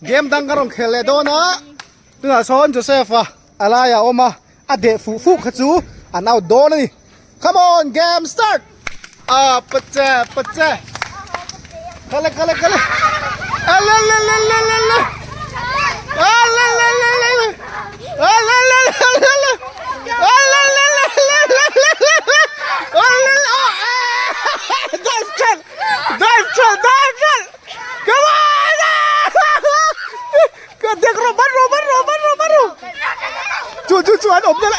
Game dang ka rawn khel leh dawn a, tunah sawn Joseph-a a laiah a awm a, a deh fuh fuh kha chu an out dawn a ni. Come on game start! Ah pache pache kale kale kale ale le le le le le ale le le le le ale le le le le ale le le le le le le ale le oh dive trail dive trail dive trail come on ka dek ro ban ro ban ro ban ro ban ro chu chu chu an awm nal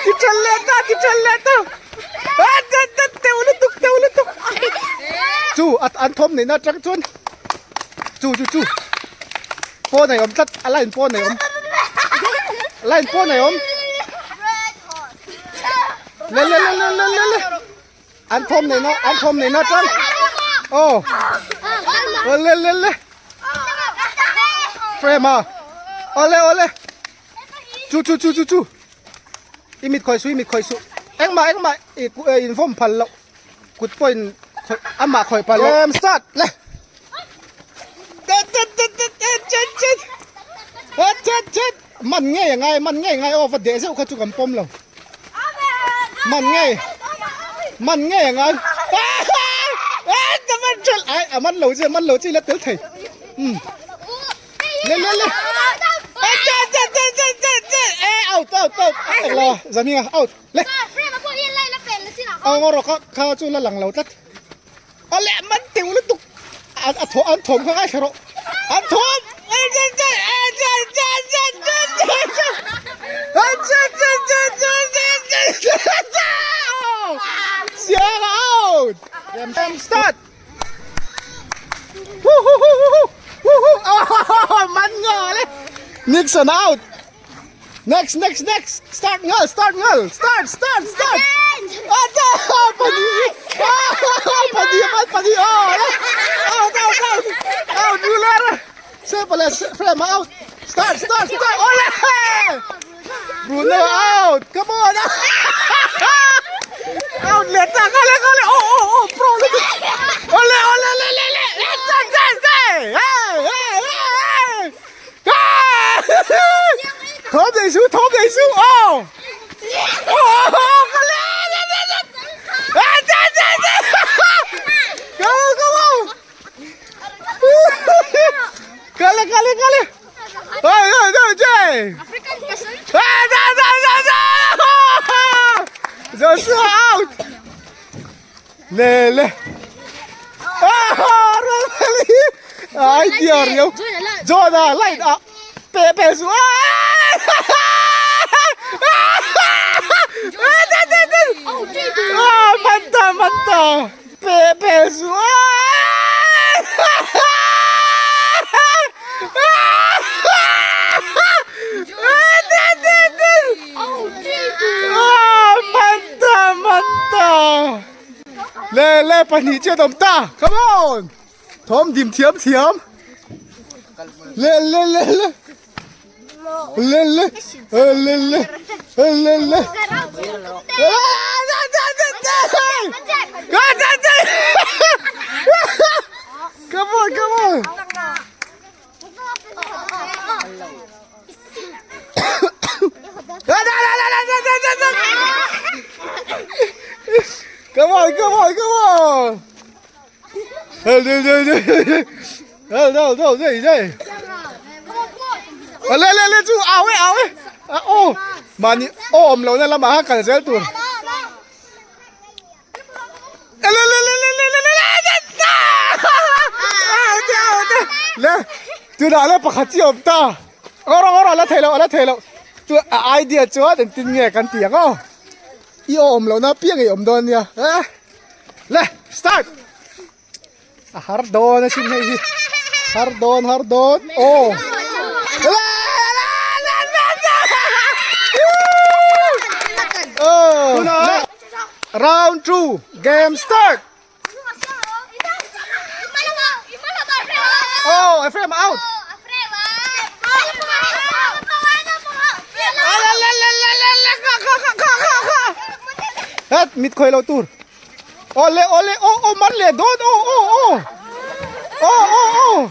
ti ṭhal leh ta ti ṭhal leh ta a te te teu lutuk teu lutuk chu an thawm neihna atang chuan chu chu chu pawn a awm tlat a line pawn a awm line pawn a awm le le le le le le le An thawm neihna an thawm neihna atang aw awle le le frame a awle awle chu chu chu chu chu i mit khawih suh i mit khawih suh engmah engmah i in vawm phal loh kut pawh in khawih amah khawih phal loh game start le Man ngei a ngai, man ngei a ngai aw va deh zeuh kha chu kan pawm lo. Man ngei, man ngei a ngai. Ka man ṭhelh ai, a man lo chi, a man lo chi la tel thei. Um. Le le le. Out out out. Englo Zamia out. Le. Aw ngawr kha kha chu la lang lo tlat. A leh man teuh lutuk a thaw an thawm kha ngaithla rawh an thawm Siang out Game start Hu hu hu hu hu hu hu man nga le Nixon out Next, next, next. Start ngal, start ngal. Start, start, start. Ata, padi. Padi, padi. Oh, out, out, out. Out, ruler. Se pala, frame out. Start, start, start. Ole! Bruno out. Come on. Out leta, kale, kale. Oh, oh, oh, pro. Ole, ole, le, le, le. Hey, hey, hey, hey. Thawm nei su, thawm nei su, aw! Aw, ka le! Go, go, go! Kale, kale, kale! Oi, oi, oi, oi! Ah, da, da, da, da! Joshua out! Le le. Ah, Ramali. Ai dia riau. Jona light ah. Pe pe su. Ah, manta manta. Pe pe su. Ah, manta manta. Le le pahnih chiat awm ta come on thawm dim thiam thiam le le le le le le le le le le Come on, come on. Come on, come on, come on. Hey, hey, hey, hey. Hey, đâu, đâu, đây, đây. Lên, lên, lên, chú, áo ấy, áo ấy. À, ô, mà nhị, ô, ôm lâu ra lắm mà, cần dễ tụi. Le tunah le pakhat chi awm ta ngawr ngawr a la thei loh a la thei loh chu a idea chuan engtin nge kan ti ang aw i awm lohna piang i awm dawn nia le start a har dawn a sin hei hi har dawn har dawn aw Round 2 game start Oh, Ephraim out. Het mit khoi lo tur. Ole ole o o man le don o o o. O o o.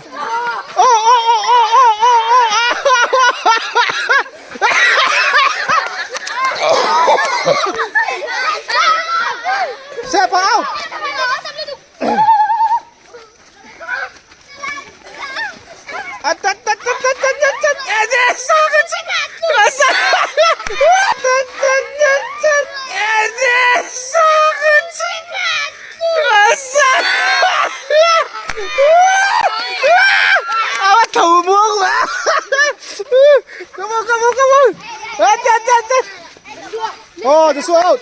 Oh oh oh oh oh oh oh Step out. At at at at at at at at A tho muang la Come on come on come on At at at at Oh Joshua out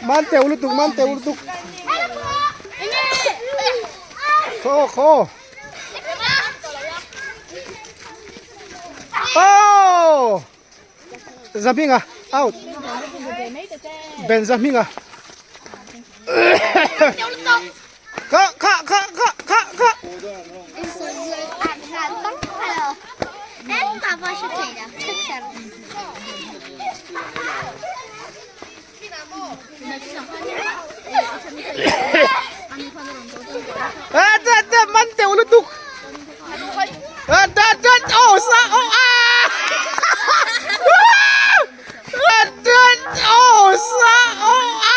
Man teuh lutuk man teuh lutuk Kho kho Oh Zahminga out Ben Zahminga Kha kha kha kha kha kha Ah, da da man teuh lutuk. Ah, da da oh sa oh ah. Ah, da oh sa oh ah.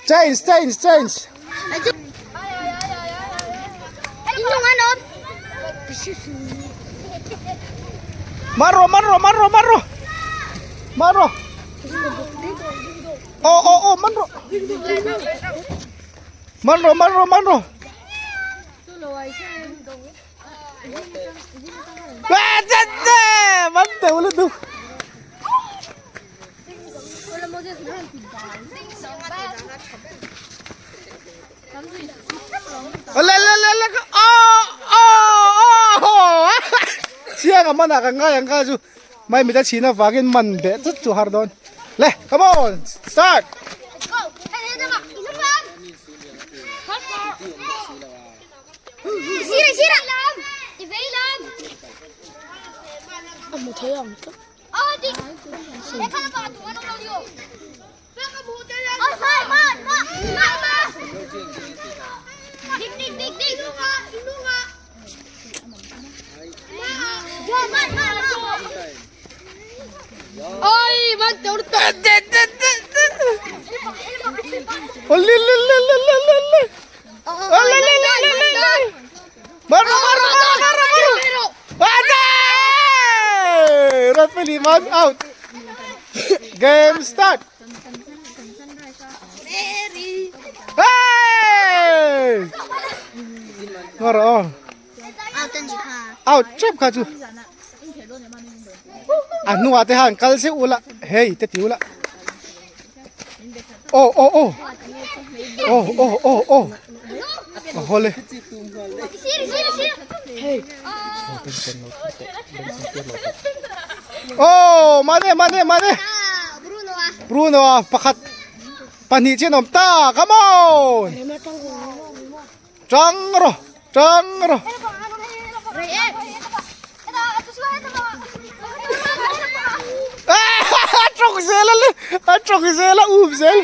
Change change change. Man rawh man rawh man rawh man rawh man rawh aw aw aw man rawh man rawh man rawh man rawh man teuh lutuk. Le le le le aw aw aw chiang a man ah ka ngai ang kha chu mai mit a chhin avangin man beh chut chu har dawn le come on start Referee man out. Game start. Hey! Ngor aw. Out trap kha chu. A hnuah te han kal zeuh ula hei te ti ula. Aw aw aw. Aw aw aw aw. A hawl e. Aw mane mane mane. Bruno a pakhat pahnih chian awm ta come on. Tang rawh tang rawh. A tawng zel a le a tawng zel a um zel.